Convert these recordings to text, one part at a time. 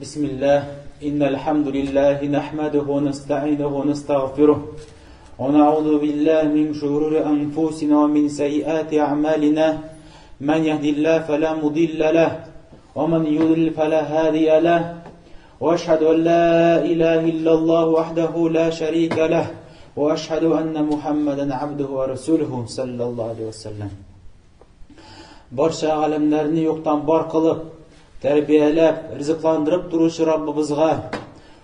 بسم الله إن الحمد لله نحمده ونستعينه ونستغفره ونعوذ بالله من شرور أنفسنا ومن سيئات أعمالنا من يهدي الله فلا مضل له ومن يضلل فلا هادي له وأشهد أن لا إله إلا الله وحده لا شريك له وأشهد أن محمدا عبده ورسوله صلى الله عليه وسلم. Барча галәмнәрне юктан бар кылып, тәрбияләп, ризыкландырып торучы Раббыбызга,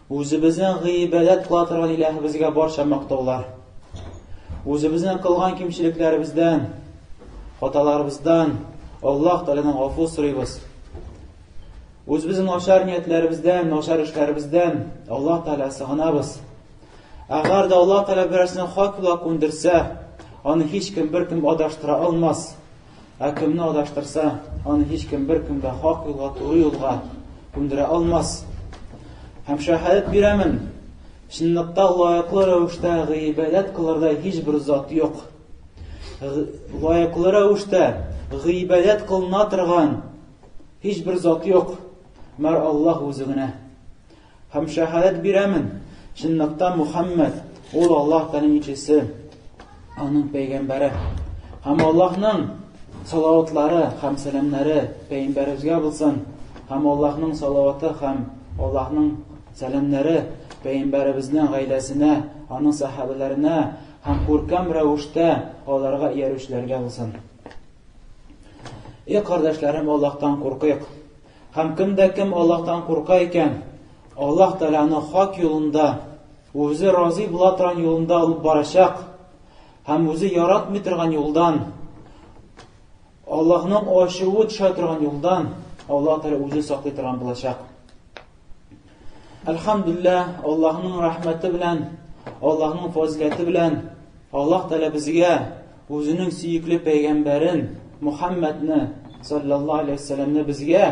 үзебезнең гыйбадәт кыла торган Илаһыбызга барча мактаулар. Үзебезнең кылган кимчелекләребездән, хаталарыбыздан Аллаһ Тәгаләдән гафу сорыйбыз. Үзебезнең начар ниятләребездән, начар эшләребездән Аллаһ Тәгалә сыгынабыз. Әгәр дә Аллаһ Тәгалә берәрсен хак юлга күндерсә, аны һичкем беркем адаштыра алмас. Ә кемне адаштырса, аны һичкем беркем дә хак юлга, туры юлга күндерә алмас. Һәм шәһадәт бирәмен, чынлыкта лаеклы рәвештә гыйбадәт кылырдай һичбер зат юк. Лаеклы рәвештә гыйбадәт кылына торган һичбер зат юк, мәр Аллаһ үзе генә. Һәм шәһадәт бирәмен, чынлыкта Мухаммад ул Аллаһ Тәгаләнең илчесе, аның пәйгамбәре. Һәм Аллаһның салаватлары һәм сәламнәре пәйгамбәребезгә булсын. Һәм Аллаһның салаваты һәм Аллаһның сәламнәре пәйгамбәребезнең гаиләсенә, аның сәхабәләренә һәм күркәм рәвештә аларга иярүчеләргә булсын. Эй кардәшләрем, Аллаһтан куркыйк. Һәм кем дә кем Аллаһтан курка икән, Аллаһ Тәгалә аны хак юлында, үзе разый була торган юлында алып барачак һәм үзе яратмый торган юлдан, Аллаһның ачуы төшә торган юлдан Аллаһ Тәгалә үзе саклый торган булачак. Әлхәмдүлилләһ, Аллаһның рәхмәте белән, Аллаһның фазиләте белән Аллаһ Тәгалә безгә үзенең сөекле пәйгамбәрен Мухаммадны саллаллаһу алейһи вәсәлләмне безгә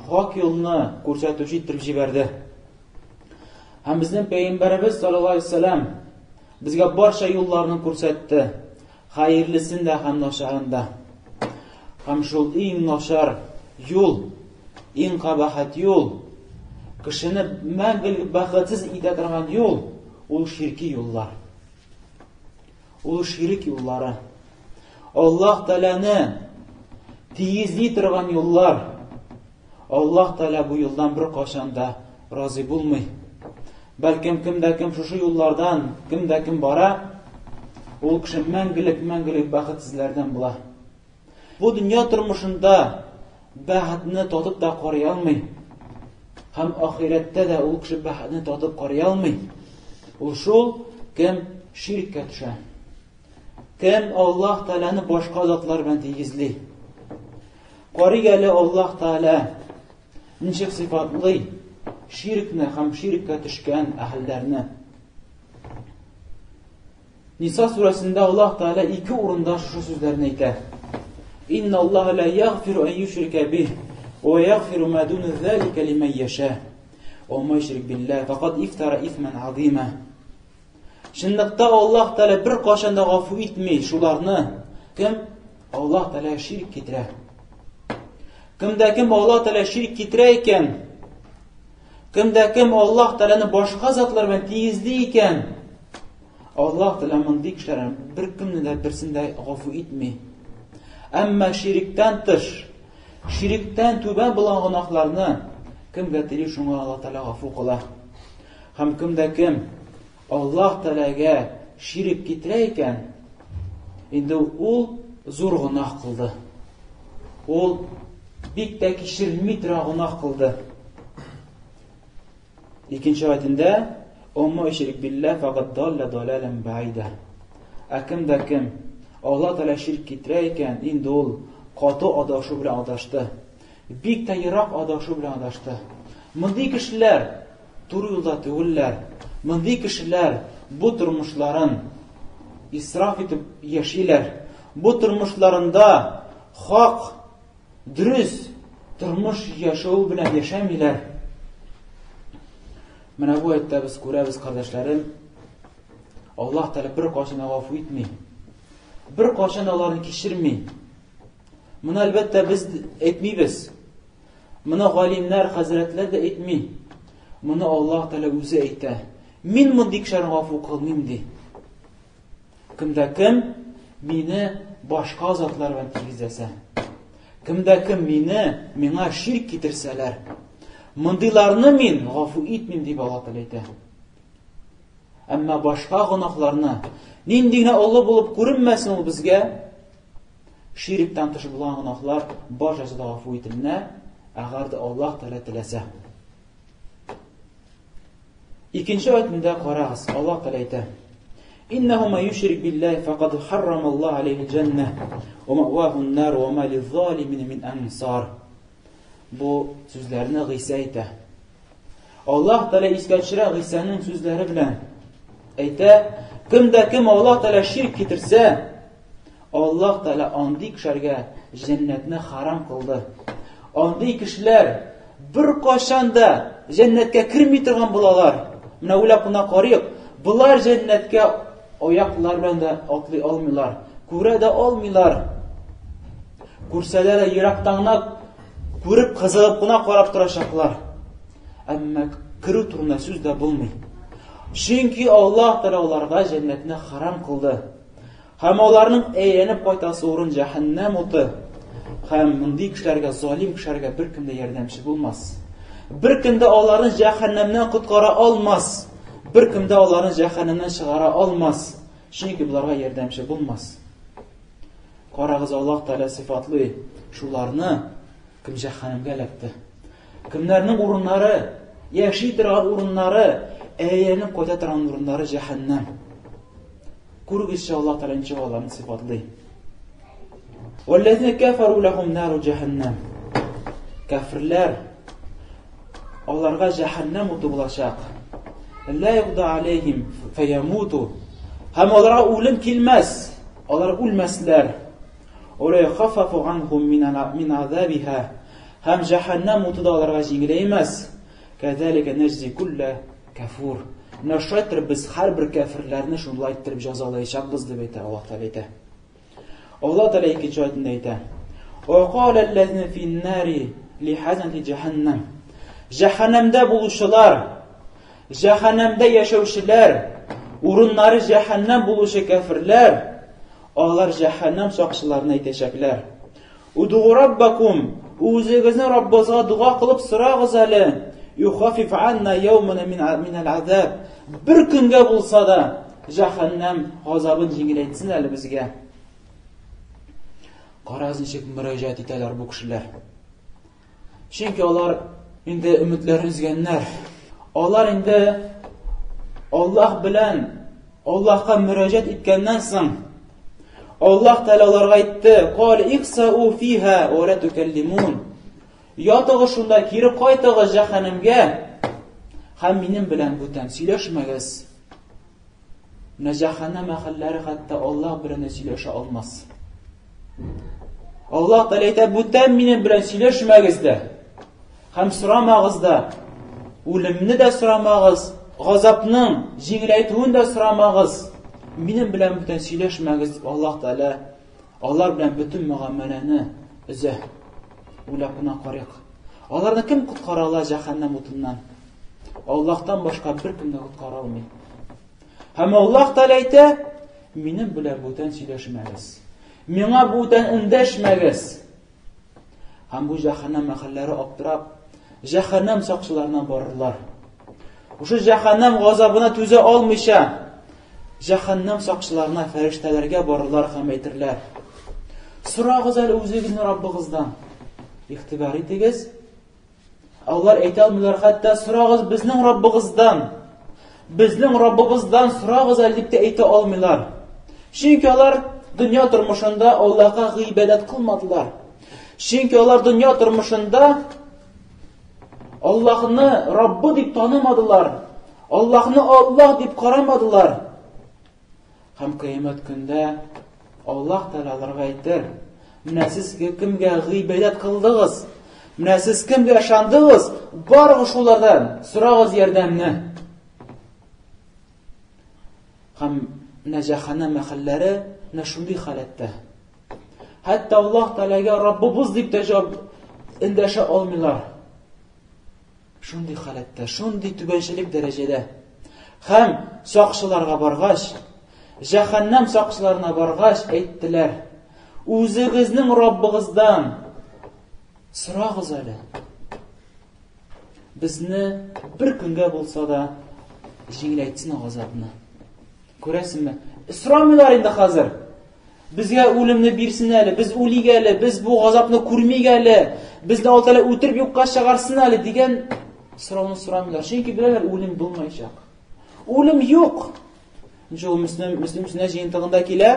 хак юлны күрсәтүче итеп җибәрде. Һәм безнең пәйгамбәребез саллаллаһу алейһи вәсәлләм безгә барча юлларны күрсәтте. Хәерлесен дә һәм начарын да. Һәм шул иң начар юл, иң кабахәт юл, кешене мәңгелек бәхетсез итә торган юл, ул ширки юллар. Ул ширк юллары. Аллаһ Тәгаләне тигезли торган юллар. Аллаһ Тәгалә бу юлдан бер кашан да разый булмый. Бәлкем кем дә кем шушы юллардан, кем дә кем бара, ул кеше мәңгелек мәңгелек бәхетсезләрдән була. Бу дөнья тормышында бәхетне татып та карый алмый. Һәм ахирәттә дә ул кеше бәхетне татып карый алмый. Ул шул, кем ширккә төшә. Кем Аллаһ Тәгаләне башка затлар белән тигезли. Карыйк әле Аллаһ Тәгалә ничек сыйфатлый ширкне һәм ширккә төшкән әһелләрне. Ниса сүрәсендә Аллаһ Тәгалә ике урында шушы сүзләрне әйтә. Инна Аллаһ ла ягъфиру ан юшрика бих ва ягъфиру ма дуна залика лиман яша. Ва ма юшрик биллаһ факад ифтара исман азима. Чынлыкта Аллаһ Тәгалә бер кашан да гафу итми шуларны, кем Аллаһ Тәгалә ширк китерә. Кемдә кем Аллаһ Тәгалә ширк китерә икән, кемдә кем Аллаһ Тәгаләне башка затлар белән тигезли икән, Аллаһ Тәгалә мондый кешеләрне бер кемне дә берсен дә гафу итми. Әмма шириктән тыш, шириктән түбән булган гөнаһларны кемгә тели шуңа Аллаһ Тәгалә гафу кыла. Һәм кемдә кем Аллаһ Тәгаләгә ширик китерә икән, инде ул зур гөнаһ кылды. Ул бик тә кичерелми торган гөнаһ кылды. Икенче аятендә Умма ишрик билла факад далла далалан баида. Ә кем дә кем Алла Тәгалә ширк китерә икән, инде ул каты адашу белән адашты. Бик тә ерак адашу белән адашты. Мондый кешеләр туры юлда түгелләр. Мондый кешеләр бу тормышларын исраф итеп яшиләр. Бу тормышларында хак Дөрес тормыш яшәү белән яшәмиләр. Менә бу әйттә без күрәбез, кардәшләрем, Аллаһ Тәгалә бер кашын гафу итми. Бер кашын аларны кичерми. Моны әлбәттә без әйтмибез. Моны галимнәр, хәзрәтләр дә әйтми. Моны Аллаһ Тәгалә үзе әйтә. Мин мондый кешеләрне гафу кылмыйм ди. Кемдә кем мине башка затлар белән тигезләсә, кемдә кем мине миңа ширк китерсәләр, мондыйларны мин гафу итмим дип Аллаһ Тәгалә әйтә. Әмма башка гөнаһларны нинди генә олы булып күренмәсен ул безгә, ширктән тыш булган гөнаһлар барчасы да гафу ителенә, әгәр дә Аллаһ Тәгалә теләсә. Икенче аятында карагыз, Аллаһ Тәгалә әйтә: Иннәһу ма юшрик биллаһи факад харрама Аллаһ алейхи җәннә ва ма'ваху ан-нар ва ма лиз-залимин мин ансар. Бу сүзләрне Гыйса әйтә. Аллаһ Тәгалә искә төшерә Гыйсаның сүзләре белән. Әйтә, кем дә кем Аллаһ Тәгалә ширк китерсә, Аллаһ Тәгалә андый кешеләргә җәннәтне харам кылды. Андый кешеләр бер кашан да җәннәткә керми торган булалар. Менә уйлап кына карыйк, болар җәннәткә аяклар белән дә атлый алмыйлар, күрә дә алмыйлар. Күрсәләр дә ерактан гына күреп, кызыгып кына карап торачаклар. Әмма керү турында сүз дә булмый. Чөнки Аллаһ Тәгалә аларга җәннәтне харам кылды. Һәм аларның әйләнеп кайтасы урын җәһәннәм уты. Һәм мондый кешеләргә, залим кешеләргә беркем дә ярдәмче булмас. Беркем дә аларны җәһәннәмнән коткара алмас. Беркем дә аларны җәһәннәмнән чыгара алмас. Чөнки боларга ярдәмче булмас. Карагыз, Аллаһ Тәгалә сыйфатлый шуларны, кем җәһәннәмгә эләкте. Кемнәрнең урыннары, яши торган урыннары, әйләнеп кайта торган урыннары җәһәннәм. Күрегезче, Аллаһ Тәгалә ничек аларны сыйфатлый. Валлазина кафару лахум нару җәһәннәм. Кафирләр аларга җәһәннәм уты булачак. Ла югда алейхим фаямуту. Һәм аларга үлем килмәс, алар үлмәсләр. Ула юхаффафу анхум мин азабиха. Һәм җәһәннәм уты да аларга җиңеләймәс. Кәзәликә нәҗзи күллә кәфур. Менә шулай иттереп без һәрбер кәферләрне шулай иттереп җәзалаячакбыз дип әйтә Аллаһ Тәгалә әйтә. Аллаһ Тәгалә икенче аятында әйтә. Ва кала аллазина фин-нари ли хазанати җәһәннәм. Җәһәннәмдә булучылар, җәһәннәмдә яшәүчеләр, урыннары җәһәннәм булучы кәферләр, алар җәһәннәм сакчыларына әйтәчәкләр. Удугу раббакум, үзегезнең Раббыгызга дога кылып сорагыз әле. Юхафиф анна яумана минәл азаб. Бер көнгә булса да җәһәннәм газабын җиңеләйтсен әле безгә. Карагыз, ничек мөрәҗәгать итәләр бу кешеләр. Чөнки алар инде өметләрен өзгәннәр. Алар инде Аллаһ белән Аллаһка мөрәҗәгать иткәннән соң Аллаһ Тәгалә аларга әйтте: "Кал ихсау фиха ва ла тукаллимун." Ятыгыз шунда, кире кайтыгыз җәһәннәмгә һәм минем белән бүтән сөйләшмәгез. Менә җәһәннәм әһелләре хәтта Аллаһ белән дә сөйләшә алмас. Аллаһ Тәгалә әйтә, бүтән минем белән сөйләшмәгез дә. Һәм сорамагыз да. Үлемне дә сорамагыз, газапның җиңеләйтүен дә сорамагыз. Минем белән бүтән сөйләшмәгез дип Аллаһ Тәгалә алар белән бөтен мөгамәләне өзә. Уйлап кына карыйк. Аларны кем коткара ала җәһәннәм утыннан? Аллаһтан башка беркем дә коткара алмый. Һәм Аллаһ Тәгалә әйтә, минем белән бүтән сөйләшмәгез. Миңа бүтән эндәшмәгез. Һәм бу җәһәннәм әһелләре аптырап, җәһәннәм сакчыларына барырлар. Шушы җәһәннәм газабына түзә алмыйча, җәһәннәм сакчыларына, фәрештәләргә барырлар һәм әйтерләр: Сорагыз әле үзегезне Раббыгыздан. Игътибар итегез, Алар әйтә алмыйлар хәтта сорагыз безнең Раббыгыздан. Безнең Раббыбыздан сорагыз әле дип тә әйтә алмыйлар. Чөнки алар дөнья тормышында Аллаһка гыйбадәт кылмадылар. Чөнки алар дөнья тормышында Аллаһны Раббы дип танымадылар. Аллаһны Аллаһ дип карамадылар. Һәм кыямәт көндә Аллаһ Тәгалә аларга әйтер: "Менә сез кемгә гыйбадәт кылдыгыз? Менә сез кемгә ышандыгыз? Барыгыз шулардан, сорагыз ярдәмне." Һәм менә җәһәннәм әһелләре менә шундый халәттә. Хәтта Аллаһ Тәгаләгә Раббыбыз дип тә җавап Эндәшә алмыйлар. Шундый халәттә, шундый түбәнчелек дәрәҗәдә. Һәм сакчыларга баргач, җәһәннәм сакчыларына баргач әйттеләр: Үзегезнең Раббыгыздан сорагыз әле. Безне бер көнгә булса да җиңеләйтсен газапны. Күрәсеңме? Сорамыйлар инде хәзер. Безгә үлемне бирсен әле, без үлик әле, без бу газапны күрмик әле, безне Алла Тәгалә үтереп юкка чыгарсын әле дигән сорауны сорамыйлар. Чөнки беләләр, үлем булмаячак. Үлем юк. Ничә ул Мөслим, Мөслим сөннәт җыентыгында килә.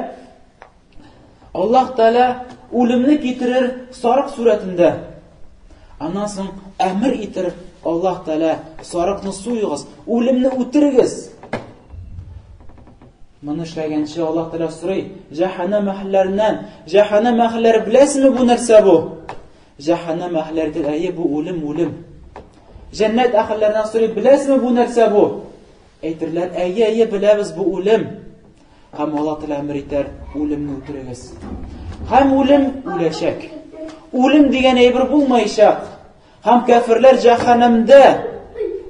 Аллаһ Тәгалә үлемне китерер сарык сурәтендә. Аннан соң әмер итер Аллаһ Тәгалә сарыкны суегыз, үлемне үтерегез. Моны эшләгәнче Аллаһ Тәгалә сорый, җәһәннәм әһелләреннән, җәһәннәм әһелләре беләсезме бу нәрсә бу? Җәһәннәм әһелләре әйтер, әйе, бу үлем, үлем. Җәннәт әһелләреннән сорый, беләсезме бу нәрсә бу? Әйтерләр, әйе, әйе, беләбез, бу үлем. Һәм Аллаһ Тәгалә әмер итәр, үлемне үтерегез. Һәм үлем үләчәк. Үлем дигән әйбер булмаячак. Һәм кәферләр җәһәннәмдә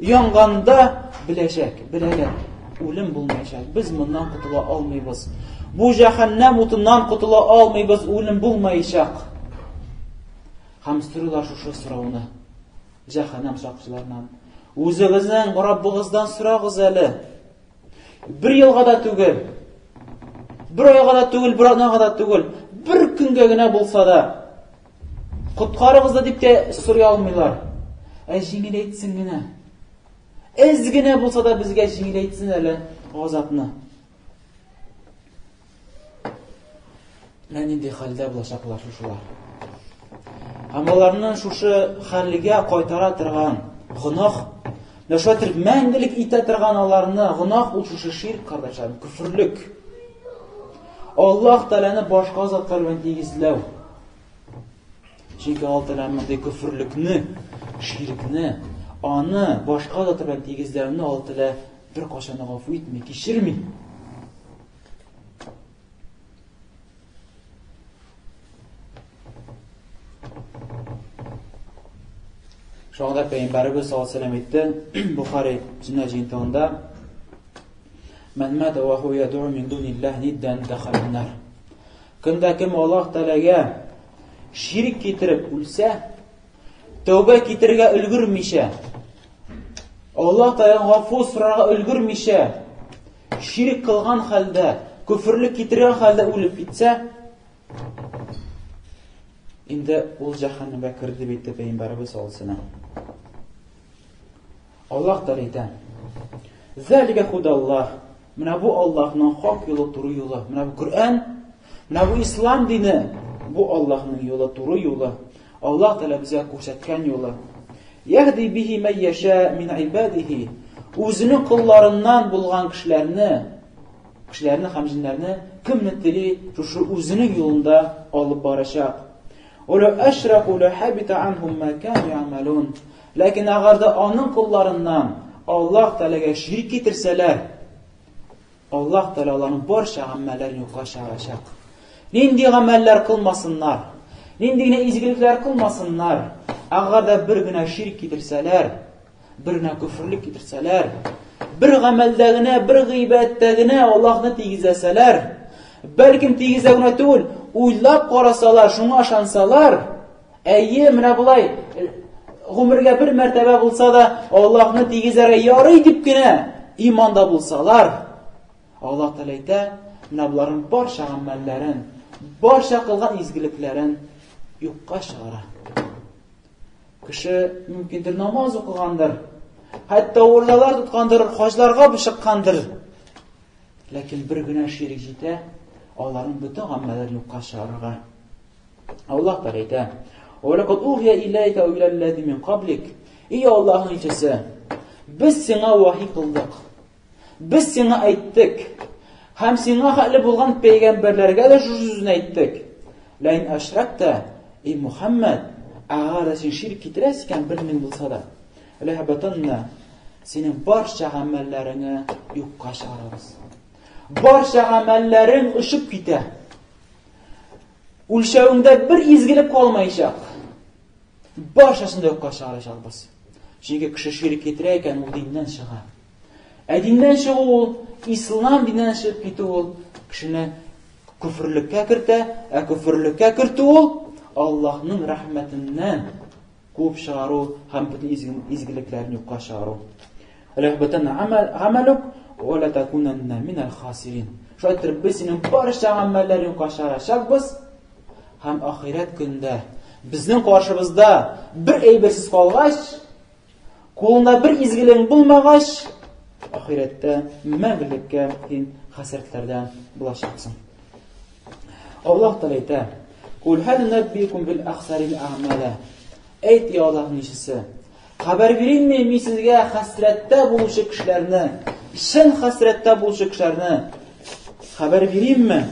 янганда беләчәк, беләләр. Үлем булмаячак. Без моннан котыла алмыйбыз. Бу җәһәннәм утыннан котыла алмыйбыз, үлем булмаячак. Һәм сорыйлар шушы сорауны җәһәннәм сакчыларыннан. Үзегезнең Раббыгыздан сорагыз әле. Бер елга да түгел, бер айга да түгел, бер атнага да түгел, бер көнгә генә булса да коткарыгыз да дип тә сорый алмыйлар. Ә җиңеләйтсен генә. Әз генә булса да безгә җиңеләйтсен әле газапны. Менә нинди хәлдә булачаклар шушылар. Һәм аларны шушы хәлгә кайтара торган гөнаһ, менә шулай итеп мәңгелек итә торган аларны гөнаһ ул шушы ширк, кардәшләрем, көферлек. Аллаһ Тәгаләне башка затлар белән тигезләү. Чөнки Аллаһ Тәгалә мондый көферлекне, ширкне, аны башка затлар белән тигезләүне Аллаһ Тәгалә беркайчан да гафу итми, кичерми. Шуңа да Пәйгамбәребез саллаллаһу алейһи әйтте, Бухари сөннәт җыентыгында, Мән мата ва хуа яд'у мин дуниллаһ ниддан дахалан нар. Кемдә кем Аллаһ Тәгаләгә ширк китереп үлсә, тәүбә китерергә өлгермичә, Аллаһ Тәгаләдән гафу сорарга өлгермичә, ширк кылган хәлдә, көферлек китергән хәлдә үлеп китсә, инде ул җәһәннәмгә керде дип әйтте Пәйгамбәребез саллаллаһу алейһи Аллаһ Тәгалә әйтә: "Залика худаллаһ." Менә бу Аллаһның хак юлы, туры юлы. Менә бу Коръән, менә бу ислам дине, бу Аллаһның юлы, туры юлы. Аллаһ Тәгалә безгә күрсәткән юлы. Яһди бихи мән яша мин ибадихи. Үзенең колларыннан булган кешеләрне, кешеләрне һәм җеннәрне кемне тели, шушы үзенең юлында алып барачак. Ула ашраку ла хабита анхум ма кану ямалун. Ләкин әгәр дә аның колларыннан Аллаһ Тәгаләгә ширк китерсәләр, Аллаһ Тәгалә аларның барча гамәлләрен юкка чыгарачак. Нинди гамәлләр кылмасыннар, нинди генә изгелекләр кылмасыннар, әгәр дә бер генә ширк китерсәләр, бер генә көферлек китерсәләр, бер гамәлдә генә, бер гыйбадәттә генә Аллаһны тигезләсәләр, бәлкем тигезләү генә түгел, уйлап карасалар, шуңа ышансалар, әйе, менә болай гомергә бер мәртәбә булса да Аллаһны тигезәргә ярый дип кенә иманда булсалар, Аллаһ Тәгалә әйтә, менә боларның барча гамәлләрен, барча кылган изгелекләрен юкка чыгара. Кеше мөмкиндер намаз укыгандыр, хәтта уразалар тоткандыр, хаҗларга чыккандыр. Ләкин бер генә ширек җитә, аларның бөтен гамәлләрен юкка чыгарырга. Аллаһ Тәгалә әйтә: "Ва лакад ухия иләйкә ва иләлләзи мин каблик". Ий Аллаһның илчесе, без сиңа вахи кылдык. Без сиңа әйттек. Һәм сиңа хәтле булган пәйгамбәрләргә дә шушы сүзне әйттек. Ләин ашракта, эй Мухаммад, әгәр дә син ширк китерәсең икән, бер мең булса да, ләһбатанна, синең барча гамәлләреңне юкка чыгарабыз. Барча гамәлләрең очып китә. Үлчәвеңдә бер изгелек калмаячак. Барчасын да юкка чыгарачакбыз. Чөнки кеше ширк китерә икән, ул диннән чыга. Ә диннән чыгу ул, ислам диннән чыгып китү ул кешене күферлеккә кертә, ә күферлеккә кертү ул Аллаһның рәхмәтеннән куып чыгару һәм бөтен изгелекләрен юкка чыгару. Гамәлүк ва ла такунанна минал хасирин. Шулай итеп, без синең барча гамәлләрен юкка чыгарачакбыз һәм ахирәт көндә безнең каршыбызда бер әйберсез калгач, кулында бер изгелең булмагач, ахирәттә мәңгелеккә син хәсрәтләрдән булачаксың. Аллаһ Тәгалә әйтә: "Кул һәл наббикум бил ахсарин а'мала". Әйт, я Аллаһның илчесе, хәбәр биримме мин сезгә хәсрәттә булучы кешеләрне, чын хәсрәттә булучы кешеләрне хәбәр биримме?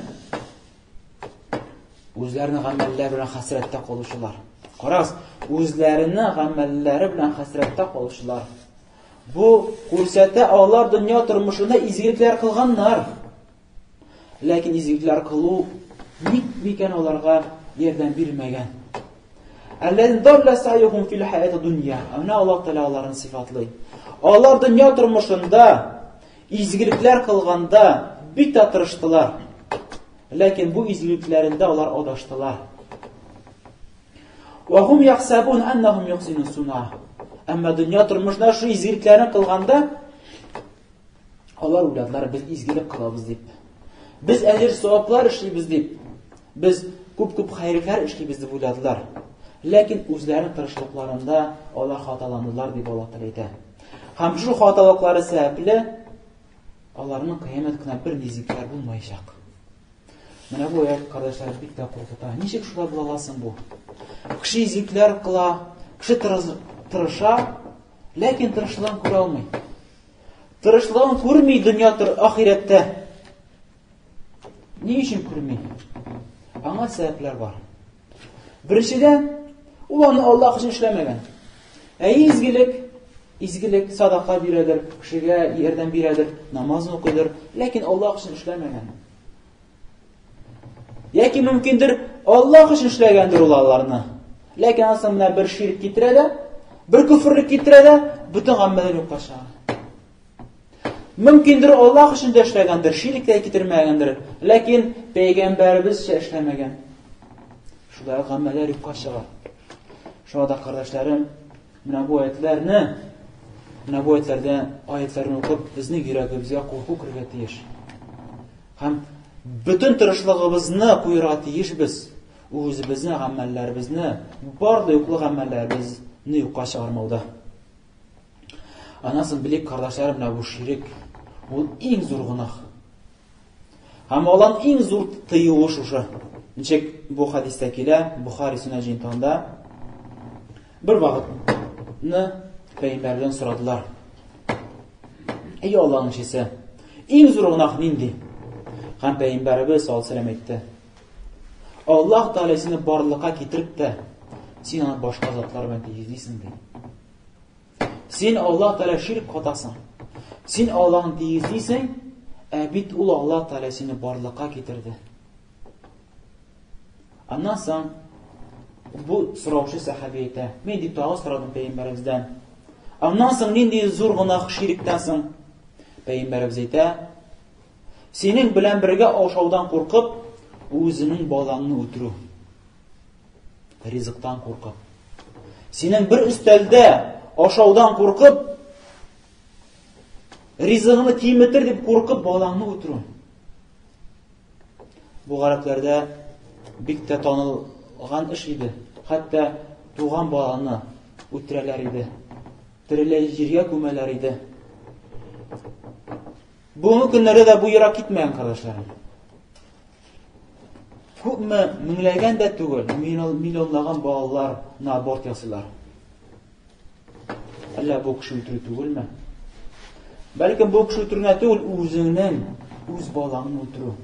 Үзләренең гамәлләре белән хәсрәттә калучылар. Карагыз, үзләренең гамәлләре белән хәсрәттә калучылар. Бу күрсәтә алар дөнья тормышында изгелекләр кылганнар. Ләкин изгелекләр кылу ник микән аларга ярдәм бирмәгән? Әлләзин далла саюхум фил хаяти дөнья. Менә Аллаһ Тәгалә аларны сыйфатлый. Алар дөнья тормышында изгелекләр кылганда бик тә тырыштылар. Ләкин бу изгелекләрендә алар адаштылар. Ва хум яхсабун аннахум юхсинун суна. Әмма дөнья тормышында шу изгелекләрне кылганда алар уйладылар, без изгелек кылабыз дип. Без әҗер саваплар эшлибез дип. Без күп-күп хәерләр эшлибез дип уйладылар. Ләкин үзләренең тырышлыкларында алар хаталандылар дип Аллаһ Тәгалә әйтә. Һәм шул хаталыклары сәбәпле аларның кыямәт көненә бер низикләр булмаячак. Менә бу аят, кардәшләр, бик тә куркыта. Ничек шулай була ала соң бу? Кеше изгелекләр кыла, кеше тырыша, ләкин тырышлыгын күрә алмый. Тырышлыгын күрми дөнья тор ахирәттә. Ни өчен күрми? Аңа сәбәпләр бар. Беренчедән, ул аны Аллаһ өчен эшләмәгән. Ә изгелек, изгелек садака бирәдер, кешегә ярдәм бирәдер, намаз укыйдыр, ләкин Аллаһ өчен эшләмәгән. Яки мөмкиндер, Аллаһ өчен эшләгәндер ул аларны. Ләкин анысы менә бер ширк китерә дә, бер күферлек китерә дә, бөтен гамәлләр юкка чыга. Мөмкиндер Аллаһ өчен дә эшләгәндер, ширк тә китермәгәндер, ләкин пәйгамбәребезчә эшләмәгән. Шулай гамәлләр юкка чыга. Шуңа да, кардәшләрем, менә бу аятларны, менә бу аятларда аятларны укып, безнең йөрәгебезгә курку керергә тиеш. Һәм бөтен тырышлыгыбызны куярга тиешбез. Үзебезнең гамәлләребезне, барлык юклы гамәлләребезне юкка чыгармауда. Аннан соң белик, кардәшләрем, менә бу ширек, ул иң зур гөнаһ. Һәм алан иң зур тыюы шушы. Ничек бу хәдистә килә, Бухари сөннәт җыентыгында бер вакытны пәйгамбәрдән сорадылар. Эй Аллаһның илчесе, иң зур гөнаһ нинди? Һәм пәйгамбәребез саллаллаһу алейһи әйтте. Аллаһ Тәгалә сине барлыкка китереп тә, син аны башка затлар белән тигезлисең ди. Син Аллаһ Тәгалә ширк катасың. Син Аллаһны тигезлисең, ә бит ул Аллаһ Тәгалә сине барлыкка китерде. Аннан соң бу сораучы сәхәби әйтә, мин дип тагы сорадым пәйгамбәребездән. Аннан соң нинди зур гөнаһ ширектән соң? Пәйгамбәребез әйтә, синең белән бергә ашаудан куркып, үзенең балаңны үтерү. Ризыктан куркып. Синең бер өстәлдә ашаудан куркып, ризыгыңны киметер дип куркып балаңны үтерү. Бу гарәпләрдә бик тә танылган эш иде. Хәтта туган баланы үтерәләр иде. Тереләй җиргә күмәләр иде. Бүгенге көннәрдә дә бу ерак китмәгән, кардәшләрем. Күпме меңләгән дә түгел, миллионлаган балалар на аборт ясыйлар. Әллә бу кеше үтерү түгелме? Бәлкем бу кеше үтерү генә түгел, үзеңнең үз балаңны үтерү.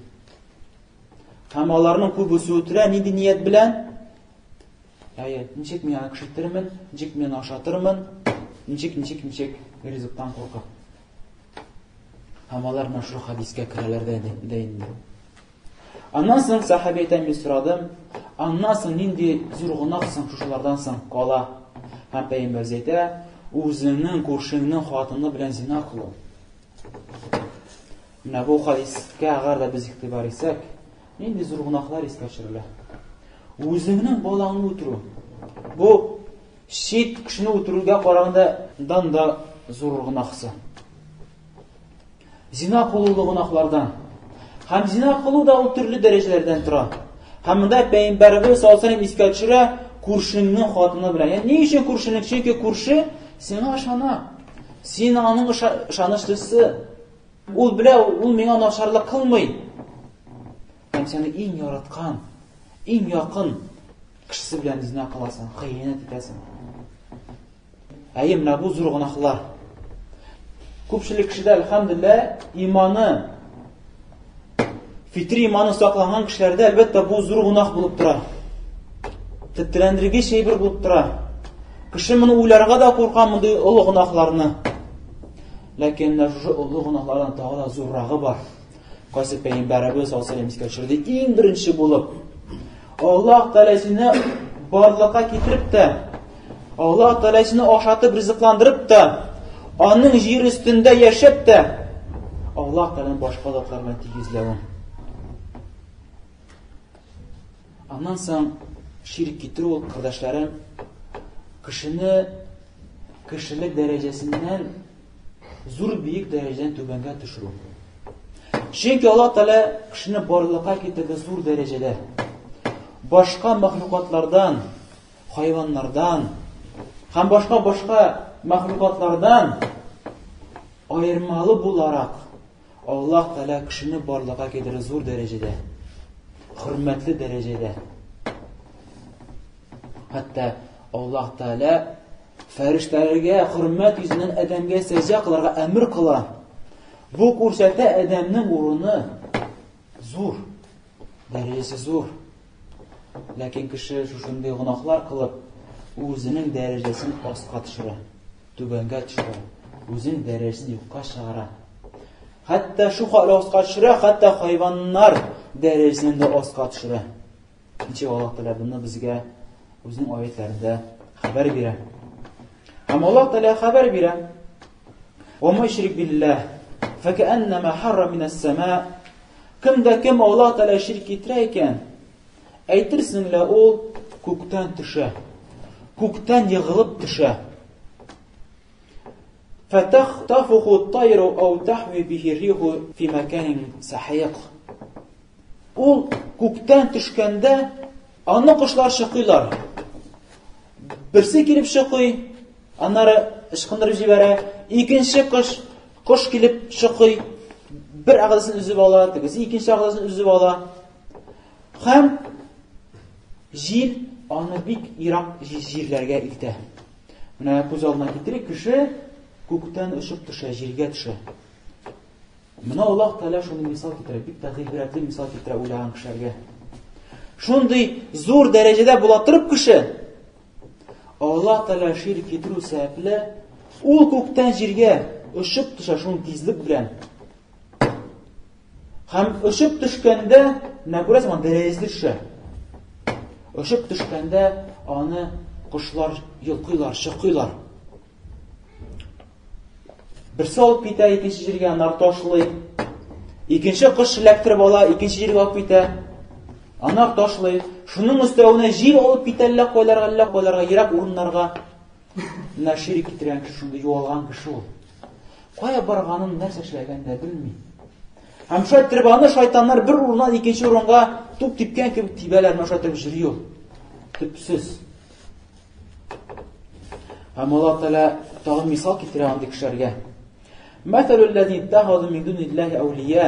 Һәм аларның күбесе үтерә нинди ният белән? Әйе, ничек мин аны кеше итермен, ничек мин ашатырмын, ничек, ничек, ничек ризыктан куркып. Һәм алар менә шул хәдискә керәләр дә инде. Аннан соң сәхабә әйтә, мин сорадым, аннан соң нинди зур гөнаһ соң шушылардан соң кала? Һәм пәйгамбәрбез әйтә, үзеңнең күршеңнең хатыны белән зина кылу. Менә бу хадискә әгәр дә без игътибар итсәк, нинди зур гөнаһлар искә төшерелә. Үзеңнең балаңны үтерү. Бу чит кешене үтерүгә караганда дан да зур гөнаһсы. Зина кылу да гөнаһлардан. Һәм зина кылу да ул төрле дәрәҗәләрдән тора. Һәм монда Пәйгамбәребез саллаллаһу алейһи искә төшерә күршеңнең хатыны белән. Ягъни ни өчен күршенең? Чөнки күрше сиңа ышана. Син аның ышанычлысы. Ул белә, ул миңа начарлык кылмый. Һәм сине иң яраткан, иң якын кешесе белән зина кыласың, хыянәт итәсең. Әйе, менә бу зур гөнаһлар. Күпчелек кешедә, әлхәмдүлилләһ, иманы, фитри иманы сакланган кешеләрдә, әлбәттә, бу зур гөнаһ булып тора. Тетрәндергеч әйбер булып тора. Кеше моны уйларга да курка мондый олы гөнаһларны. Ләкин менә шушы олы гөнаһлардан тагы да зуррагы бар. Кайсы пәйгамбәребез саллаллаһу алейһи искә төшерде, иң беренче булып Аллаһ Тәгалә сине барлыкка китереп тә, Аллаһ Тәгалә сине ашатып, ризыкландырып та, аның җир өстендә яшәп тә, Аллаһ Тәгаләне башка затлар белән тигезләвең. Аннан соң ширк китерү ул, кардәшләрем, кешене кешелек дәрәҗәсеннән зур биек дәрәҗәдән түбәнгә төшерү. Чөнки Аллаһ Тәгалә кешене барлыкка китерде зур дәрәҗәдә. Башка мәхлукатлардан, хайваннардан һәм башка-башка мәхлукатлардан аермалы буларак Аллаһ Тәгалә кешене барлыкка китерде зур дәрәҗәдә, хөрмәтле дәрәҗәдә. Хәтта Аллаһ Тәгалә фәрештәләргә хөрмәт йөзеннән адәмгә сәҗдә кылырга әмер кыла. Бу күрсәтә адәмнең урыны зур, дәрәҗәсе зур. Ләкин кеше шушындый гөнаһлар кылып, үзенең дәрәҗәсен аска төшерә, түбәнгә төшерә, үзенең дәрәҗәсен юкка чыгара. Хәтта шу хәл аска төшерә, хәтта хайваннар дәрәҗәсен дә аска төшерә. Ничек Аллаһ Тәгалә моны безгә үзенең аятларында хәбәр бирә. Һәм Аллаһ Тәгалә хәбәр бирә. Ва мушрик биллаһ факәннәмә харра минәс сама. Кем дә кем Аллаһ Тәгалә ширк китерә икән, әйтерсең лә ул күктән төшә. Күктән егылып төшә. Фатахтафуху тайру ау тахви бихи риху фи маканин сахиq. Ул күктән төшкәндә аны кошлар чыкыйлар. Берсе килеп чыкый, аннары ычкындырып җибәрә. Икенче кош, кош килеп чыкый, бер әгъзасын өзеп ала, тегесе икенче әгъзасын өзеп ала. Һәм җил аны бик ерак җирләргә илтә. Менә күз алдына китерик, кеше күктән очып төшә, җиргә төшә. Менә Аллаһ Тәгалә шундый мисал китерә, бик тә гыйбрәтле мисал китерә уйлаган кешеләргә. Шундый зур дәрәҗәдә була торып кеше, Аллаһ Тәгалә ширк китерү сәбәпле, ул күктән җиргә очып төшә шуның тизлек белән. Һәм очып төшкәндә, менә күрәсең, аны дәрәҗәсе төшә. Очып төшкәндә аны кошлар йолкыйлар, чокыйлар. Берсе алып китә, икенче җиргә анар ташлый. Икенче кош эләктереп ала, икенче җиргә алып китә. Анар ташлый. Шуның өстәвенә җил алып китә әллә кайларга, әллә кайларга, ерак урыннарга. Менә ширк китергән кеше шундый югалган кеше ул. Кая барганын, нәрсә эшләгәнен дә белми. Һәм шулай иттереп аны шайтаннар бер урыннан икенче урынга туп типкән кебек тибәләр, менә шулай итеп йөри ул. Төпсез. Һәм Аллаһ Тәгалә тагын мисал китерә андый кешеләргә. Мәсәлүл ләзи иттахазу мин дуниллаһи әүлия,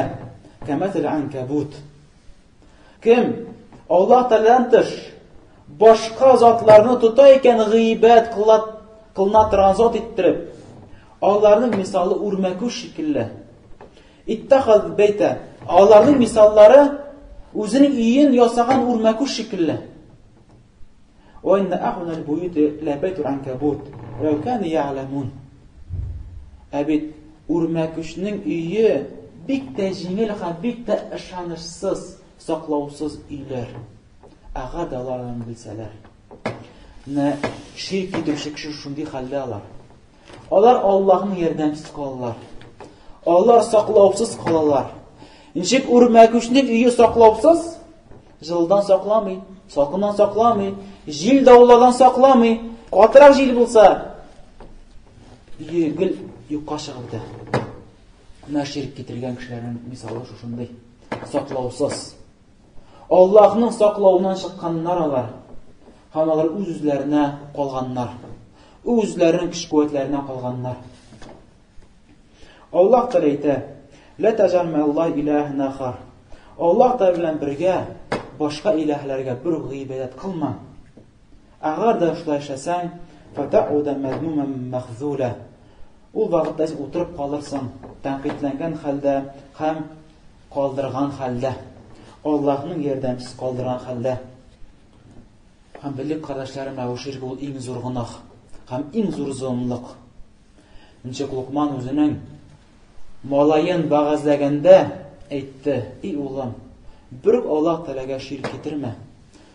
кәмәсәл анкабут. Кем Аллаһ Тәгаләдән тыш башка затларны тота икән гыйбәт кылына торган зат иттереп, аларның мисалы үрмәкүч шикелле. Иттахаз бәйтә. Аларның мисаллары үзенең өен ясаган үрмәкүч шикелле. Ва инна ахвана аль-буюти ла байтул анкабут, лау кану я'ламун. Ә бит үрмәкүчнең өе бик тә җиңел һәм бик тә ышанычсыз, саклаусыз өйләр. Әгәр дә алар аны белсәләр. Менә ширк китерүче кеше шундый хәлдә алар. Алар Аллаһның ярдәмсез калалар. Алар саклаусыз калалар. Ничек үрмәкүчнең өе саклаусыз? Җылыдан сакламый, салкыннан сакламый, җил давыллардан сакламый. Катырак җил булса, өе гел юкка чыгып бетә. Менә ширк китергән кешеләрнең мисалы шушындый. Саклаусыз. Аллаһның саклавыннан чыкканнар алар. Һәм алар үз-үзләренә калганнар. Үзләренең көч-куәтләренә калганнар. Аллаһ Тәгалә әйтә: "Ла таҗал мәаллаһ илаһан ахар." Аллаһ Тәгалә белән бергә башка илаһләргә бер гыйбадәт кылма. Әгәр дә шулай эшләсәң, фатауда мәзмуман махзула. Ул вакытта син утырып калырсың, тәнкыйтьләнгән хәлдә һәм калдырган хәлдә. Аллаһның ярдәмсез калдырган хәлдә. Һәм белик, кардәшләрем, ә ширк ул иң зур гөнаһ һәм иң зур золымлык. Ничек Лукман үзенең малаен вәгазьләгәндә әйтте: "И улым, бер Аллаһ Тәгаләгә ширк китермә.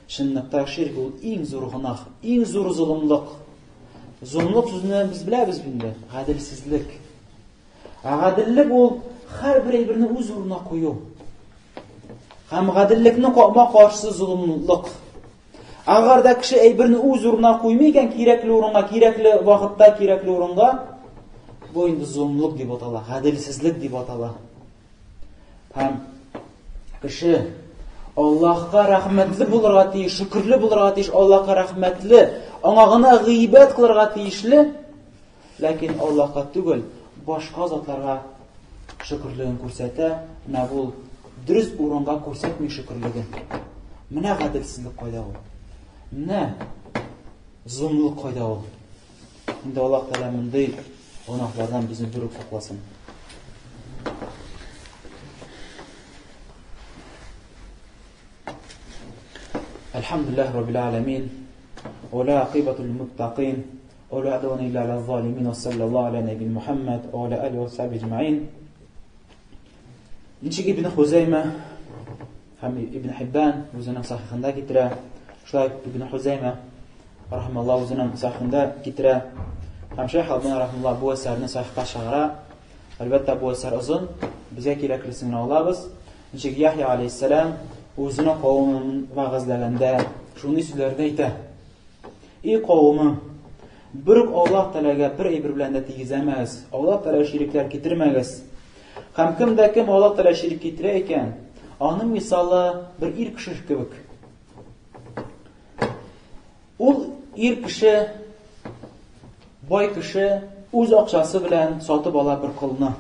Чынлыкта ширк ул иң зур гөнаһ, иң зур золымлык." Золымлык сүзне без беләбез инде, гаделсезлек. Ә гаделлек ул һәрбер әйберне үз урынына кую. Һәм гаделлекнең капма каршысы золымлык. Әгәр дә кеше әйберне үз урынына куймый икән, кирәкле урынга, кирәкле вакытта, кирәкле урынга, бу инде золымлык дип атала, гаделсезлек дип атала. Һәм кеше Аллаһка рәхмәтле булырга тиеш, шөкерле булырга тиеш, Аллаһка рәхмәтле, аңа гына гыйбадәт кылырга тиешле. Ләкин Аллаһка түгел, башка затларга шөкерлеген күрсәтә. Менә бу дөрес урынга күрсәтми шөкерлеген. Менә гаделсезлек кайда ул? Менә золымлык кайда ул? Инде Аллаһ Тәгалә мондый гөнаһлардан безне бер үк сакласын. Әлхәмдүлилләһ раббил аләмин. Ва ла акибату лил муттакин. Ва ла адвана илля аля залимин. Ва саллаллаху аля набин Мухаммад ва аля алихи ва сахби аджмаин. Ничек Ибн Хузайма һәм Ибн Хиббан үзенең сахихында китерә. Шулай Ибн Хузайма рахималлах үзенең сахихында китерә. Һәм Шәйх Албани рахималлах бу әсәрне сахихка чыгара. Әлбәттә, бу әсәр озын, безгә кирәклесен генә алабыз. Ничек Яхья алейһиссәлам үзенең кавемен вәгазьләгәндә шундый сүзләрне әйтә. И кавемем, бер үк Аллаһ Тәгаләгә бер әйбер белән дә тигезләмәгез. Аллаһ Тәгаләгә ширекләр китермәгез. Һәм кем дә кем Аллаһ Тәгаләгә ширек китерә икән, аның мисалы бер ир кеше кебек. Ул ир кеше, бай кеше үз акчасы белән сатып ала бер колны.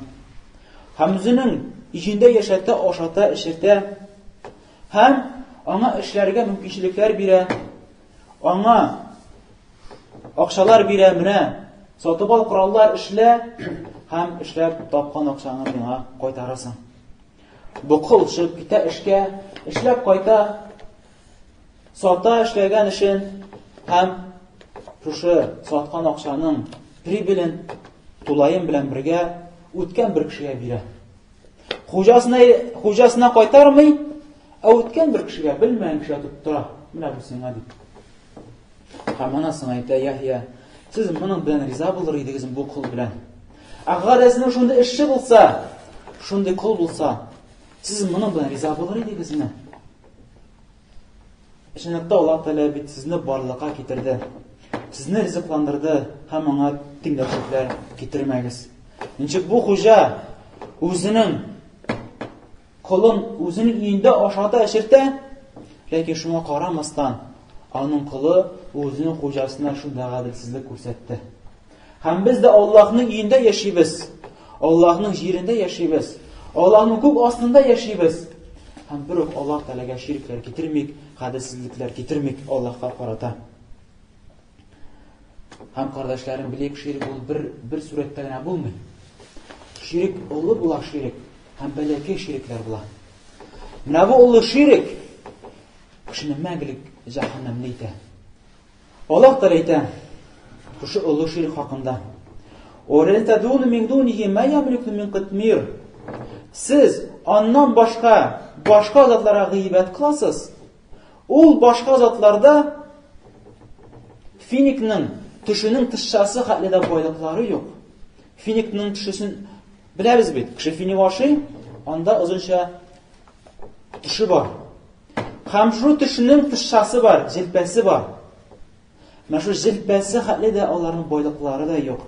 Һәм үзенең өендә яшәтә, ашата, эчертә һәм аңа эшләргә мөмкинчелекләр бирә. Аңа акчалар бирә, менә сатып ал кораллар эшлә һәм эшләп тапкан акчаңны миңа кайтарасың. Бу кол чыгып китә эшкә, эшләп кайта, Сата эшләгән эшен һәм шушы саткан акчаның прибылен тулаем белән бергә үткән бер кешегә бирә. Хуҗасына хуҗасына кайтармый, ә үткән бер кешегә, белмәгән кешегә тоттыра. Менә бу сиңа дип. Һәм ана сиңа әйтә, Яхья, сез моның белән риза булыр идегезме бу кол белән? Әгәр дә сезнең шундый эшче булса, шундый кол булса, сез моның белән риза булыр идегезме? Чынлыкта Аллаһ Тәгалә бит сезне барлыкка китерде. Сезне ризыкландырды һәм аңа тиңдәшлекләр китермәгез. Ничек бу хуҗа үзенең колын үзенең өендә ашата, эчертә, ләкин шуңа карамастан, аның колы үзенең хуҗасына шунда гаделсезлек күрсәтте. Һәм без дә Аллаһның өендә яшибез. Аллаһның җирендә яшибез. Аллаһның күк астында яшибез. Һәм бер үк Аллаһ Тәгаләгә ширкләр китермик, гаделсезлекләр китермик Аллаһка карата. Һәм кардәшләрем, белик, ширк ул бер бер сурәттә генә булмый. Ширк олы була ширк һәм бәләкәй ширкләр була. Менә бу олы ширк кешене мәңгелек җәһәннәмле итә. Аллаһ Тәгалә әйтә, шушы олы ширк хакында. Орентадун мин дунихи ма ямлику мин кытмир. Сез аннан башка башка затларга гыйбадәт кыласыз. Ул башка затларда Финикның төшенең тышчасы хәтле дә байлыклары юк. Финикның төшесен беләбез бит. Кеше финик ашый, анда озынча төше бар. Һәм шул төшенең тышчасы бар, җилпәсе бар. Менә шул җилпәсе хәтле дә аларның байлыклары да юк.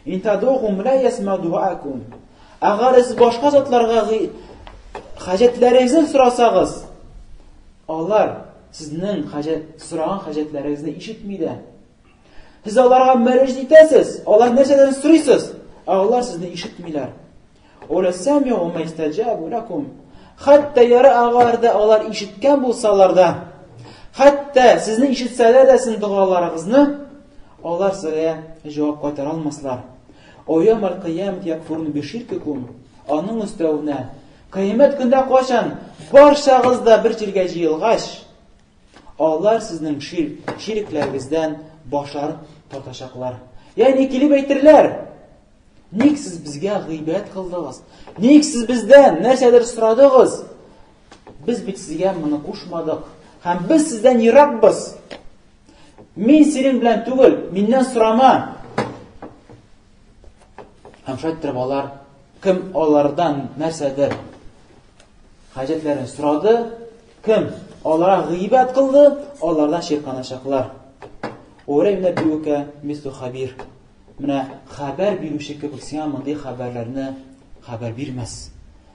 Ин тадухум ла ясма дуакум. Әгәр сез башка затларга хаҗәтләрегезне сорасагыз, алар сезнең хаҗәт сораган хаҗәтләрегезне ишетми дә. Сез аларга мөрәҗәгать итәсез, алар нәрсәдән сорыйсыз, ә алар сезне ишетмиләр. Ула сами'у ма истаҗабу лакум. Хәтта яра әгәр дә алар ишеткән булсалар да, хәтта сезне ишетсәләр дә сезнең догаларыгызны, алар сезгә җавап кайтара алмаслар. Оямал кыямет якфурун биширкикум. Аның өстәвенә, кыямәт көндә кайчан барчагыз да бер җиргә җыелгач, алар сезнең шир, ширекләрегездән башларын тартачаклар. Ягъни килеп әйтерләр, Ник сез безгә гыйбәт кылдыгыз? Ник сез бездән нәрсәдер сорадыгыз? Без бит сезгә моны кушмадык. Һәм без сездән еракбыз. Мин синең белән түгел, миннән сорама. Һәм шулай иттереп алар кем алардан нәрсәдер хаҗәтләрен сорады, кем аларга гыйбәт кылды, алардан чирканачаклар. Ура юнәббиука мислу хабир. Менә хәбәр бирүче кебек сиңа мондый хәбәрләрне хәбәр бирмәс.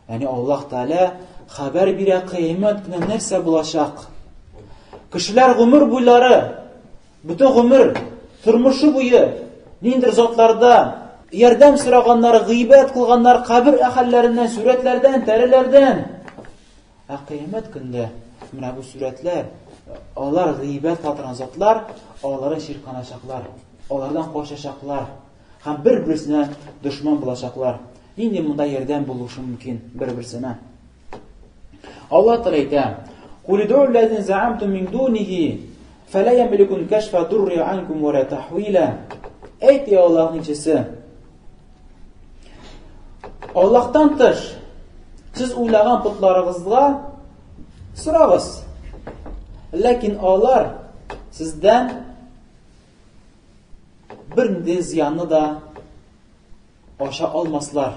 Ягъни Аллаһ Тәгалә хәбәр бирә кыямәт көне нәрсә булачак. Кешеләр гомер буйлары, бөтен гомер, тормышы буе ниндер затларда ярдәм сораганнар, гыйбәт кылганнар, кабер әһелләреннән, сурәтләрдән, тәреләрдән. Ә кыямәт көндә менә бу сурәтләр, алар гыйбәт кыла торган затлар, алары чирканачаклар, алардан качачаклар һәм бер-берсенә дошман булачаклар. Нинди монда ярдәм булышы мөмкин бер-берсенә? Аллаһ Тәгалә әйтә: "Кул уду аллазина заамтум мин дунихи фала ямликун кашфа дурри анкум ва ла тахвила." Әйт, я Аллаһның илчесе, Аллаһтан тыш сез уйлаган потларыгызга сорагыз. Ләкин алар сездән бернинди зыянны да аша алмаслар.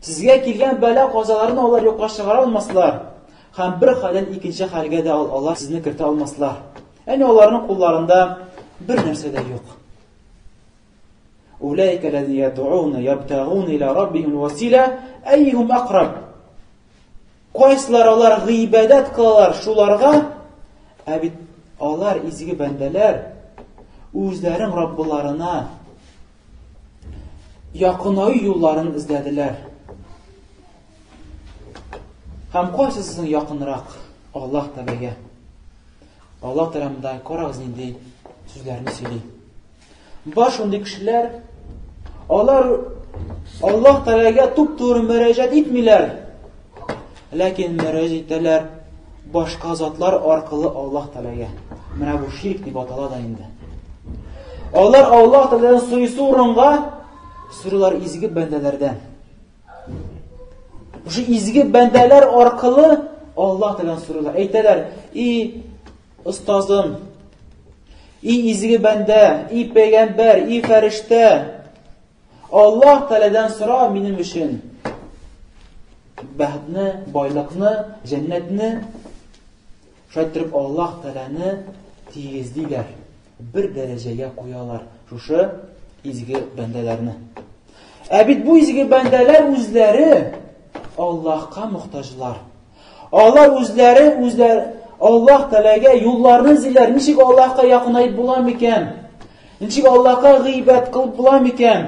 Сезгә килгән бәла казаларны алар юкка чыгара алмаслар. Һәм бер хәлдән икенче хәлгә дә алар сезне кертә алмаслар. Әни аларның кулларында бер нәрсә дә юк. Улайка ләзина яд'уна ябтагуна иля раббихим васила әйюхум акраб. Кайсылар алар гыйбадәт кылалар шуларга, ә бит алар изге бәндәләр үзләренең Раббыларына якынаю юлларын эзләделәр. Һәм кайсысы якынрак Аллаһ Тәгаләгә? Аллаһ Тәгалә монда карагыз нинди сүзләрне сөйли. Бар шундый кешеләр, алар Аллаһ Тәгаләгә туп-туры мөрәҗәгать итмиләр. Ләкин мөрәҗәгать итәләр башка затлар аркылы Аллаһ Тәгаләгә. Менә бу ширк дип атала да инде. Алар Аллаһ Тәгаләдән сорыйсы урынга сорыйлар изге бәндәләрдән. Шушы изге бәндәләр аркылы Аллаһ Тәгаләдән сорыйлар. Әйтәләр: "И остазым, И изге бәндә, и пәйгамбәр, и фәрештә, Аллаһ Тәгаләдән сора минем өчен бәхетне, байлыкны, җәннәтне. Шулай итеп Аллаһ Тәгаләне тигезлиләр, бер дәрәҗәгә куялар шушы изге бәндәләрне. Ә бит бу изге бәндәләр үзләре Аллаһка мохтаҗлар. Алар үзләре үзләр Аллаһ Тәгаләгә юлларны эзлиләр. Ничек Аллаһка якынаеп була микән? Ничек Аллаһка гыйбадәт кылып була микән?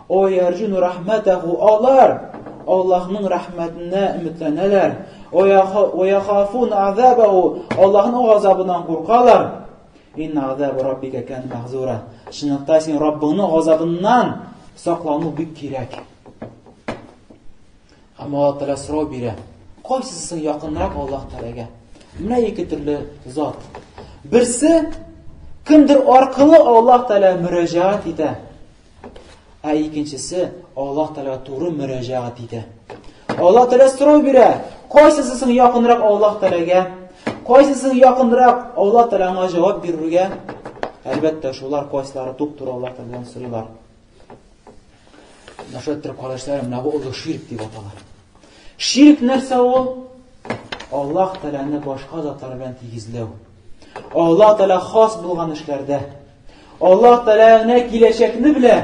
О ярҗуну рахматаху. Алар Аллаһның рәхмәтенә өметләнәләр. О яхафун азабаху. Аллаһның газабыннан куркалар. Инна азаба раббика кан махзура. Чынлыкта син Раббыңның газабыннан саклану бик кирәк. Һәм Аллаһ Тәгалә сорау бирә. Кайсысы якынрак Аллаһ Тәгаләгә? Менә ике төрле зат. Берсе кемдер аркылы Аллаһ Тәгалә мөрәҗәгать итә. Ә икенчесе Аллаһ Тәгаләгә туры мөрәҗәгать итә. Аллаһ Тәгалә сорау бирә. Кайсысы соң якынрак Аллаһ Тәгаләгә? Кайсысы якынрак Аллаһ Тәгалә аңа җавап бирергә? Әлбәттә, шулар кайсылары туп-туры Аллаһ Тәгаләдән сорыйлар. Менә шулай иттереп, кардәшләрем, менә бу олы ширк дип атала. Ширк нәрсә ул? Аллаһ Тәгаләне башка затлар белән тигезләү. Аллаһ Тәгалә хас булган эшләрдә. Аллаһ Тәгалә генә киләчәкне белә.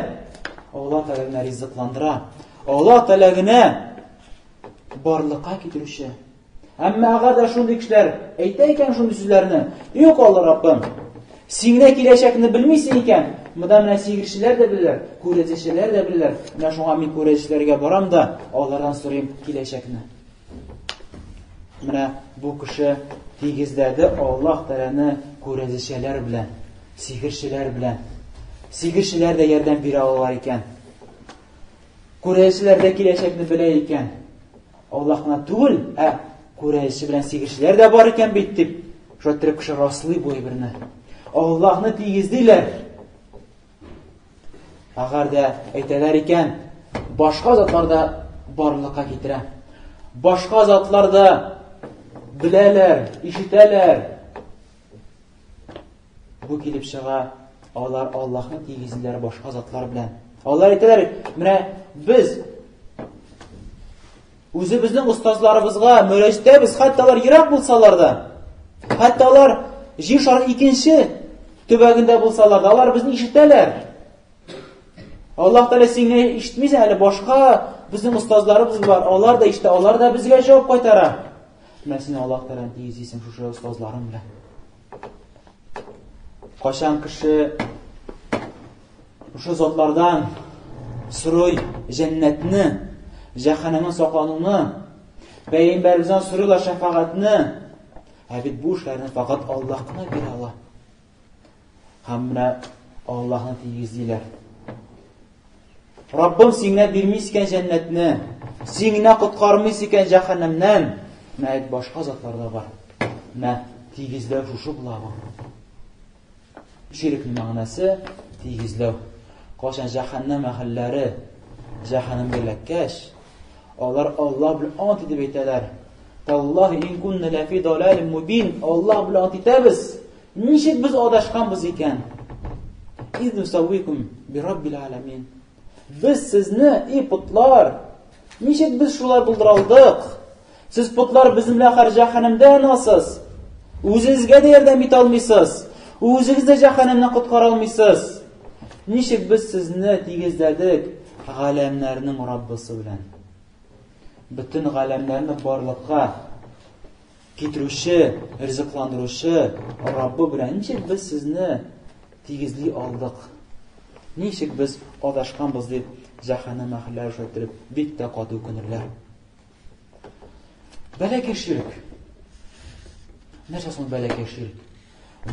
Аллаһ Тәгалә генә ризыкландыра. Аллаһ Тәгалә генә барлыкка китерүче. Әмма әгәр дә шундый кешеләр әйтә икән шундый сүзләрне, юк, Алла Раббым, син генә киләчәкне белмисең икән, монда менә сихерчеләр дә беләләр, күрәзәчеләр дә беләләр. Менә шуңа мин күрәзәчеләргә барам да, алардан сорыйм киләчәкне. Менә бу кеше тигезләде Аллаһ Тәгаләне күрәзәчеләр белән, сихерчеләр белән. Сихерчеләр дә ярдәм бирә алалар икән. Күрәзәчеләр дә киләчәкне белә икән. Аллаһ кына түгел, ә күрәзәче белән сихерчеләр дә бар икән бит дип, шулай иттереп кеше раслый бу әйберне. Аллаһны тигезлиләр. Әгәр дә әйтәләр икән, башка затлар да барлыкка китерә. Башка затлар да беләләр, ишетәләр. Бу килеп чыга, алар Аллаһны тигезлиләр башка затлар белән. Алар әйтәләр, менә без үзебезнең остазларыбызга мөрәҗәгать итәбез, хәтта алар ерак булсалар да, хәтта алар җир шары икенче төбәгендә булсалар да, алар безне ишетәләр. Аллаһ Тәгалә син генә ишетмисең, әле башка безнең остазларыбыз бар, алар да ишетә, алар да безгә җавап кайтара. Менә син Аллаһ Тәгаләне тигезлисең шушы остазларың белән. Кайчан кеше шушы затлардан сорый җәннәтне, җәһәннәмнән саклануны, пәйгамбәребездән сорыйлар шәфәгатьне, ә бит бу эшләрне факат Аллаһ кына бирә ала. Һәм менә Аллаһны тигезлиләр. Раббым син генә бирмис икән җәннәтне, син генә коткармыйс икән җәһәннәмнән. Менә әйт башка затлар да бар. Менә тигезләү шушы була бу. Ширкнең мәгънәсе тигезләү. Кайчан җәһәннәм әһелләре җәһәннәмгә эләккәч, алар Аллаһ белән ант итеп әйтәләр. Таллаһи ин кунна лафи далалин мубин. Аллаһ белән ант итәбез. Ничек без адашканбыз икән? Из нусаввикум би раббил аламин. Без сезне, и потлар, ничек без шулай булдыра алдык? Сез потлар безнең белән хәр җәһәннәмдә янасыз. Үзегезгә дә ярдәм итә алмыйсыз. Үзегез дә җәһәннәмнән коткара алмыйсыз. Ничек без сезне тигезләдек галәмнәрнең Раббысы белән? Бөтен галәмнәрне барлыкка Китерүче, ризыкландыручы Раббы белән ничек без сезне тигезли алдык? Ничек без адашканбыз дип җәһәннәм әһелләре шулай иттереп бик тә каты үкенерләр. Бәләкәй ширк. Нәрсә соң бәләкәй ширк?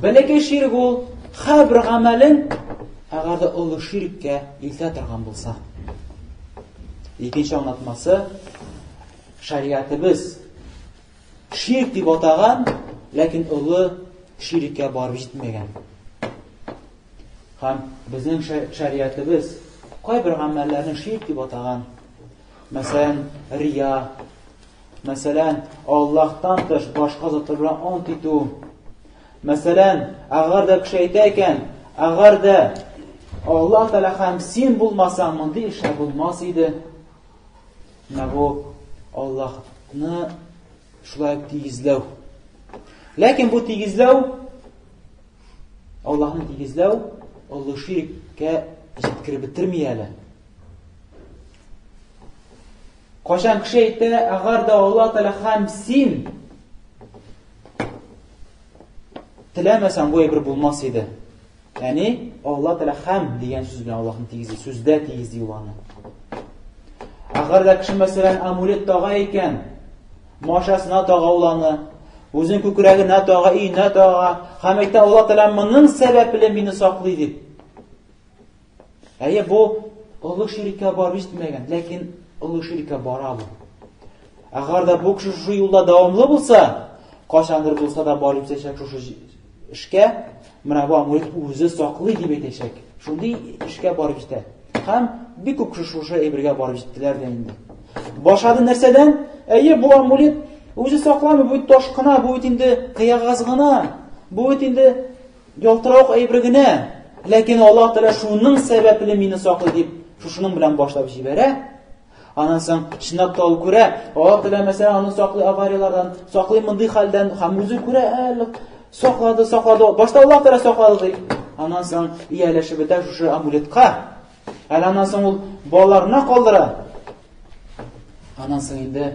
Бәләкәй ширк ул һәрбер гамәлең әгәр дә олы ширккә илтә торган булса. Икенче аңлатмасы шариатыбыз ширк дип атаган, ләкин олы ширккә барып җитмәгән. Һәм безнең шариатыбыз кайбер гамәлләрне ширк дип атаган. Мәсәлән, рия, мәсәлән, Аллаһтан тыш башка затлар белән ант итү. Мәсәлән, әгәр дә кеше әйтә икән, әгәр дә Аллаһ Тәгалә һәм син булмасаң, мондый эшләр булмас иде. Менә бу Аллаһны шулай тигезләү. Ләкин бу тигезләү Аллаһны тигезләү олы ширккә җиткереп бетерми әле. Кайчан кеше әйтә, әгәр дә Аллаһ Тәгалә һәм син теләмәсәң, бу әйбер булмас иде. Ягъни Аллаһ Тәгалә һәм дигән сүз белән Аллаһны тигезли, сүздә тигезли ул аны. Әгәр дә кеше мәсәлән амулет тага икән, машасына тага ул аны, үзенең күкрәгенә тага, өенә тага, һәм әйтә Аллаһ Тәгалә моның сәбәпле мине саклый дип. Әйе, бу олы ширккә барып җитмәгән, ләкин олы ширккә бара бу. Әгәр дә бу кеше шушы юлда дәвамлы булса, кайчандыр булса да барып җитәчәк шушы эшкә, менә бу амулет үзе саклый дип әйтәчәк. Шундый эшкә барып җитә. Һәм бик күп кеше шушы әйбергә барып җиттеләр дә инде. Башлады нәрсәдән? Әйе, бу амулет үзе сакламый, бу бит таш кына, бу бит инде кыягаз гына, бу бит инде. ялтыравык әйбер генә, ләкин Аллаһ Тәгалә шуның сәбәпле мине саклый дип, шушының белән башлап җибәрә. Аннан соң чынлап та ул күрә, Аллаһ Тәгалә мәсәлән аны саклый аварияләрдән, саклый мондый хәлдән һәм үзе күрә, әле саклады, саклады. Башта Аллаһ Тәгалә саклады ди. Аннан соң ияләшеп бетә шушы амулетка. Әле аннан соң ул балаларына калдыра. Аннан соң инде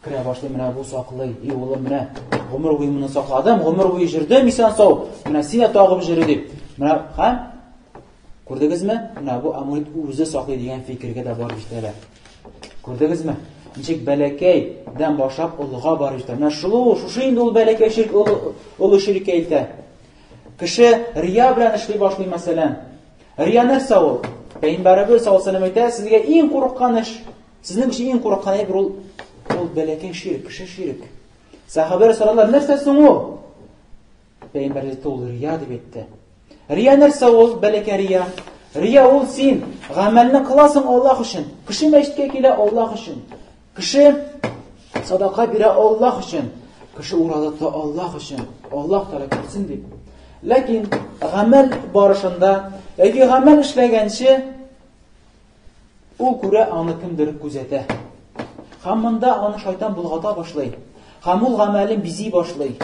керә башлый, менә бу саклый. И улым, менә гомер буе моны сакладым, гомер буе җөрдем исән сау. Менә син дә тагып җөре дип. Менә һәм күрдегезме? Менә бу амулет үзе саклый дигән фикергә дә барып җитәләр. Күрдегезме? Ничек бәләкәйдән башлап олыга барып җитә. Менә шул, шушы инде ул бәләкәй ширк, олы, олы ширккә илтә. Кеше рия белән эшли башлый, мәсәлән. Рия нәрсә ул? Пәйгамбәребез саллаллаһу алейһи әйтә, сезгә иң курыккан эш, сезнең өчен иң курыккан әйбер ул ул бәләкәй ширк, кеше ширк. Сахабәләр сорадылар, нәрсә соң ул? Пәйгамбәр әйтте, ул рия дип әйтте. Рия нәрсә ул, бәләкәй рия? Рия ул син гамәлне кыласың Аллаһ өчен. Кеше мәчеткә килә Аллаһ өчен. Кеше садака бирә Аллаһ өчен. Кеше ураза тота Аллаһ өчен. Аллаһ Тәгалә күрсен дип. Ләкин гамәл барышында яки гамәл эшләгәнче ул күрә аны кемдер күзәтә. Һәм монда аны шайтан болгата башлый. Һәм ул гамәлен бизи башлый.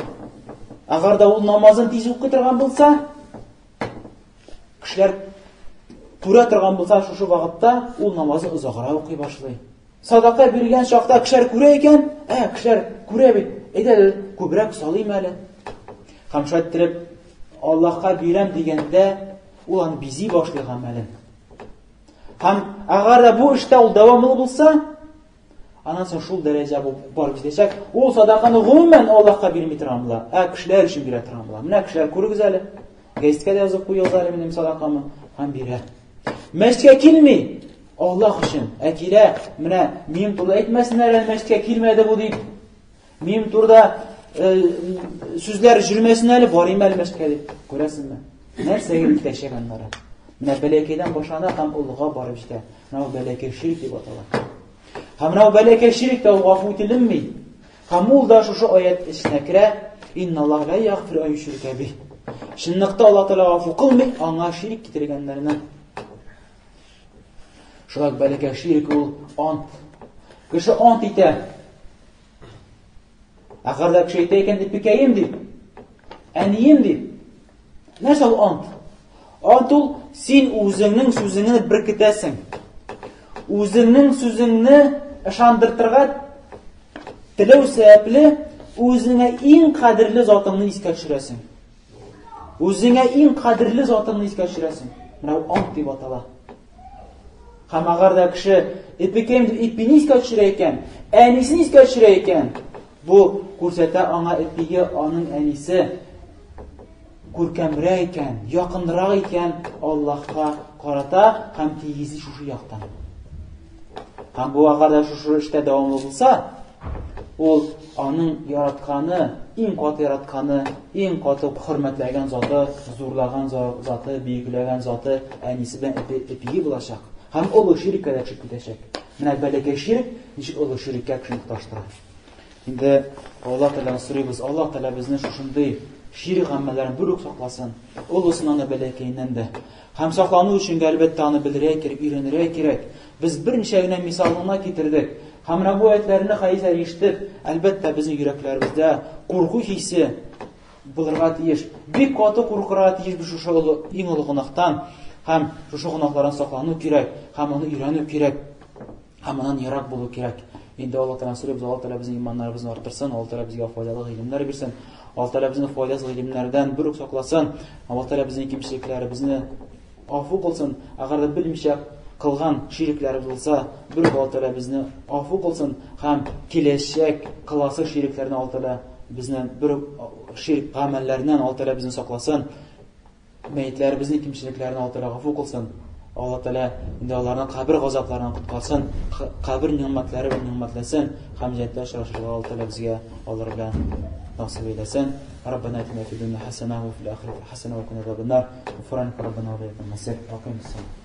Әгәр дә ул намазын тиз укый торган булса, кешеләр күрә торган булса шушы вакытта ул намазын озаграк укый башлый. Садака биргән чакта кешеләр күрә икән, ә, кешеләр күрә бит. Әйдә әле, күбрәк салыйм әле. Һәм шулай иттереп, Аллаһка бирәм дигәндә, ул аны бизи башлый гамәлен. Һәм әгәр дә бу эштә ул дәвамлы булса, аннан соң шул дәрәҗә бу барып җитәчәк. Ул садаканы гомумән Аллаһка бирми торган була, ә кешеләр өчен бирә торган була. Менә кешеләр күрегез әле. Гәзиткә дә язып куегыз әле минем садакамы һәм бирә. Мәчеткә килми, Аллаһ өчен. Ә килә, менә минем турыда әйтмәсеннәр әле мәчеткә килмәде бу дип. Минем турыда э, сүзләр жүрмәсен әле, барыйм әле мәчеткә дип. Күрәсеңме? Нәрсәгә илтәчәк аннары? Менә бәләкәйдән башлана һәм олыга барып җитә. Менә ул бәләкәй ширк дип атала. Һәм менә ул бәләкәй ширк тә ул гафу ителенми. Һәм ул да шушы аят эченә керә. Инналлаһ ла ягъфиру ан юшрика бих. Чынлыкта Аллаһ Тәгалә гафу кылмый аңа ширк китергәннәрне. Шулай бәләкәй ширк ул ант. Кеше ант итә. Әгәр дә кеше әйтә икән, ипекәем дип, әнием дип. Нәрсә ул ант? Ант ул син үзеңнең сүзеңне беркетәсең. Үзеңнең сүзеңне ышандыртырга теләү сәбәпле үзеңә иң кадерле затыңны искә төшерәсең. Үзеңә иң кадерле затыңны искә төшерәсең. Менә ул ант дип атала. Һәм әгәр дә кеше ипекәем дип ипине искә төшерә икән, әнисен искә төшерә икән, бу күрсәтә аңа ипиге аның әнисе күркәмрәк икән, якынрак икән Аллаһка карата һәм тигезли шушы яктан. Һәм бу әгәр дә шушы эштә дәвамлы булса, ул аның яратканы, иң каты яратканы, иң каты хөрмәтләгән заты, зурлаган заты, бөекләгән заты әнисе белән эпиге булачак. Һәм олы ширккә дә төшеп китәчәк. Менә бәләкәй ширк ничек олы ширккә кешене тоташтыра. Инде Аллаһ Тәгаләдән сорыйбыз, Аллаһ Тәгалә безне шушындый ширк гамәлләрен бер үк сакласын. Олысыннан да бәләкәеннән дә. Һәм саклану өчен дә, әлбәттә, аны белергә кирәк, өйрәнергә кирәк. Без берничә генә мисал гына китердек. Һәм менә бу аятьләрне хәдисләр ишетеп, әлбәттә, безнең йөрәкләребездә курку хисе булырга тиеш. Бик каты куркырга тиеш без шушы олы, иң олы гөнаһтан. Һәм шушы гөнаһлардан саклану кирәк, һәм аны өйрәнү кирәк. Һәм аннан ерак булу кирәк. Инде Аллаһ Тәгаләдән сорыйбыз, Аллаһ Тәгалә безнең иманнарыбызны арттырсын, Аллаһ Тәгалә безгә файдалы гыйлемнәр бирсен. Аллаһ Тәгалә безне файдасыз гыйлемнәрдән бер үк сакласын. Аллаһ Тәгалә безнең кимчелекләребезне гафу кылсын. Әгәр дә белмичә кылган ширекләребез булса, бер үк Аллаһ Тәгалә безне гафу кылсын һәм киләчәк кыласы ширекләрне Аллаһ Тәгалә безне бер үк ширк гамәлләреннән Аллаһ Тәгалә безне сакласын. Мәетләребезнең кимчелекләрен Алла Тәгалә гафу кылсын. Алла Тәгалә инде аларны кабер газапларыннан коткарсын, кабер нигъмәтләре белән нигъмәтләсен һәм җәннәттә очрашырга Алла Тәгалә безгә алар белән насыйп әйләсен. Раббана атина фид дөнья хәсәнә ва фил ахирати хәсәнә ва кина азабан нар. Гуфранак раббана ва иләйкал масир. Вакыймус салам.